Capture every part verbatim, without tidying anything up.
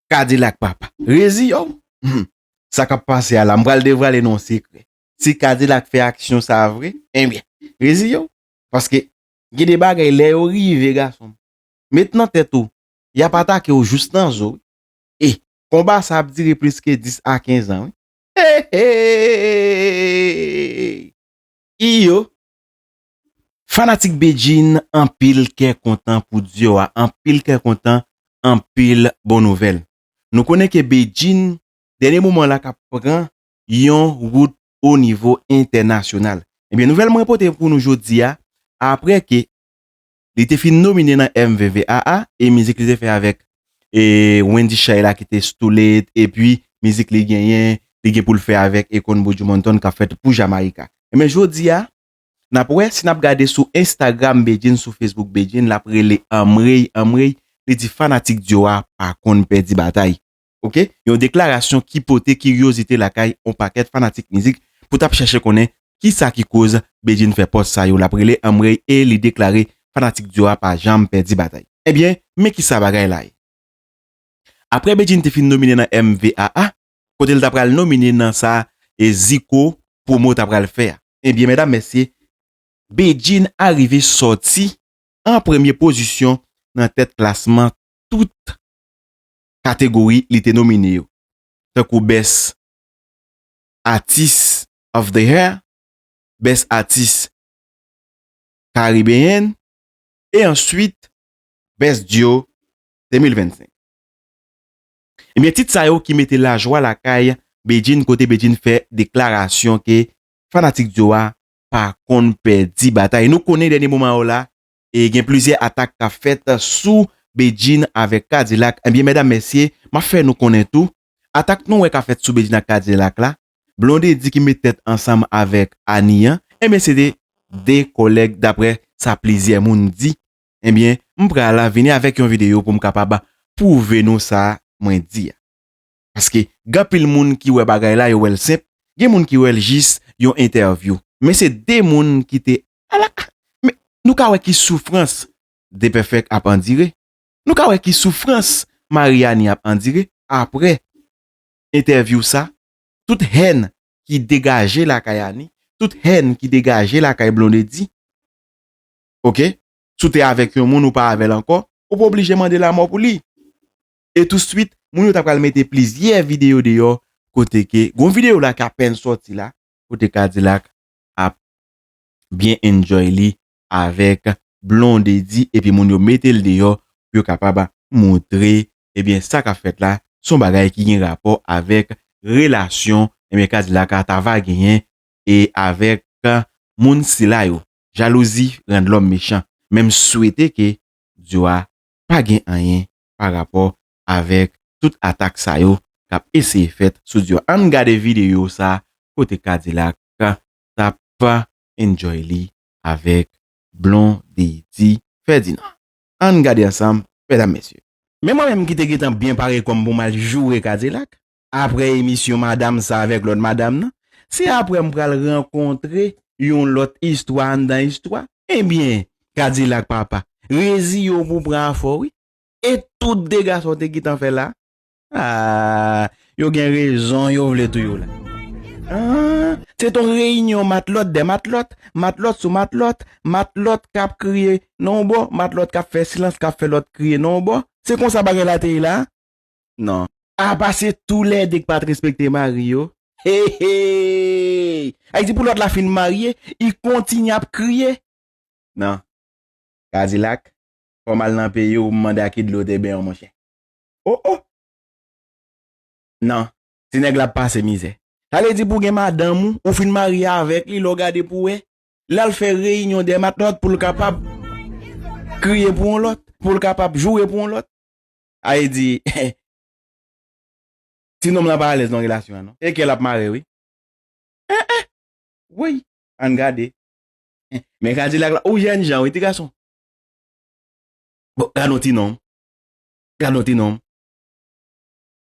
Kadilak papa. Reziye w. Hmm. Sa k ap pase a la, m pral devwale nou yon sekrè. Si Kadilak fè aksyon sa vre, ebyen, reziye w. Paske gen de bagay lè yo rive, gason m. Met nan tèt ou, y ap atake w jous nan zo. E konba sa ap dire plis ke dis a kenz an, wi. Hey, hey! Iyo, fanatik Bedjine, anpil kè kontan pou Dior a, anpil kè kontan, anpil bon nouvèl. Nou konnen ke Bedjine, dènye moman la, k ap pran yon wout o nivo entènasyonal. Ebyen, nouvèl mwen pote pou nou jodi a, apre ke li te fin nomine nan M V V A a, e mizik li te fè avèk, e, Wendy Shay la ki te Too Late, epi mizik li genyen, li gen pou l fè avèk Akon Buju Banton k ap fèt pou Jamaica. Ebyen, jodi a, n ap wè, si n ap gade sou Instagram Bedjine, sou Facebook Bedjine, l ap rele anmwey, anmwey, li di fanatik Dior a pa konn pèdi batay. Oke? Yon deklarasyon ki pote kiryozite lakay yon pakèt fanatik mizik pou t ap chèche konnen kisa ki koz Bedjine fè pòs sa yo. L ap rele anmwey e li deklare fanatik Dior a pa janm pèdi batay. Ebyen, men kisa bagay la ye. Apre Bedjine te fin nomine nan M V A a, kote l ta pral nomine nan sa e Zico Promo ta pral fè a. Ebyen, medam, mesye, Bedjine arive sòti an premye pozisyon nan tèt klasman tout kategori li te nomine yo, tankou Best Artist of the Year, Best Artist Caribbean, e answit Best Duo de mil vennsenk. Ebyen, tit sa yo ki mete lajwa lakay Bedjine, kote Bedjine fè deklarasyon ke fanatik Dior a pa konn pèdi batay. Nou konnen dènye moman yo la, e gen plizyè atak k ap fèt sou Bedjine avèk Kadilak. Ebyen, medam, mesye, m ap fè nou konnen tou, atak nou wè k ap fèt sou Bedjine ak Kadilak la, Blondedy ki met tèt ansanm avèk Anie an, ebyen, se te de kòlèg, daprè sa plizyè moun di. Ebyen, m pral vini avèk yon videyo pou m kapab pwouve nou sa mwen di a. Paske gen anpil moun ki wè bagay la, yo wè l senp, gen moun ki wè l jis yon entèvyou. Men se de moun ki te, ala, men nou ka wè ki soufrans Depèfèk ap andire. Nou ka wè ki soufrans Mariani ap andire apre entèvyou sa. Tout hèn ki degaje lakay Ani, tout hèn ki degaje lakay Blondedy. Oke? Si w te avèk yon moun, ou pa avè l ankò, ou pa oblije mande lamò pou li. E touswit, moun yo ta pral mete plizyè videyo deyò, kote ke, gon videyo la k apèn sòti la, kote Kadilak ap byen enjoy li avèk Blondedy, epi moun yo mete l deyò pou yo kapab montre, ebyen, sa k ap fèt la, se yon bagay ki gen rapò avèk relasyon, ebyen, Kadilak ta va genyen e avèk moun sila yo. Jalouzi rann lòm mechan. Men m swete ke Dior a pa gen anyen pa rapò avèk tout atak sa yo k ap eseye fèt sou Dior. Ann gade videyo sa kote Kadilak t ap enjoy li avèk Blondedy Ferdinand. Ann gade ansanm, medam, mesye. Men mwen menm ki te gentan byen pare kò m pou m al joure Kadilak, apre emisyon madanm sa avèk lòt madanm nan, se apre m pral rankontre yon lòt istwa anndan istwa. Ebyen, Kadilak papa, reziye w pou pran afè w, wi. E tout dega sa w te gentan fè la, ah, yo gen rezon, yo vle touye w la. Ah, se t on reyinyon matlòt dè matlòt, matlòt sou matlòt, matlòt k ap kriye nan yon bò, matlòt k ap fè silans, k ap fè lòt kriye nan yon bò. Se konsa bagay la te ye la? Non. Apa se toulède k pa t respekte mari yo? Hey, hey! Ayiti pou lòt la fin marye, i kontinye ap kriye. Non. Kadilak, fò m al nan peyi w pou m mande a ki dlo w te benyen w, monchè. Oh, oh! Non, ti nèg la ap pase mizè. Sa vle di pou w gen madanm ou, ou fin marye avèk li, lè w gade pou w wè, l al fè reyinyon dè matlòt pou l kapab kriye pou yon lòt, pou l kapab joure pou yon lòt. Sa vle di, ti nonm lan pa alèz nan relasyon an, non. E kè l ap mare, wi. Eh, eh. Woy, ann gade. Eh, men Kadilak la, ou jènjan, wi, ti gason. Bon, gad on ti nonm. Gad on ti nonm.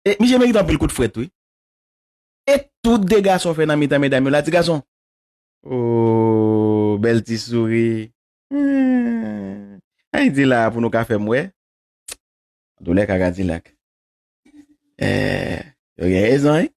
E, misye merite anpil kout frèt, wi. E tout dega sa w fè nan mitan medam yo la, ti gason. Oh, bèl ti souri. Hmm. Ayiti la pou nou ka fè m wè. Antoulèka, Kadilak. Eh, yo gen rezon, wi.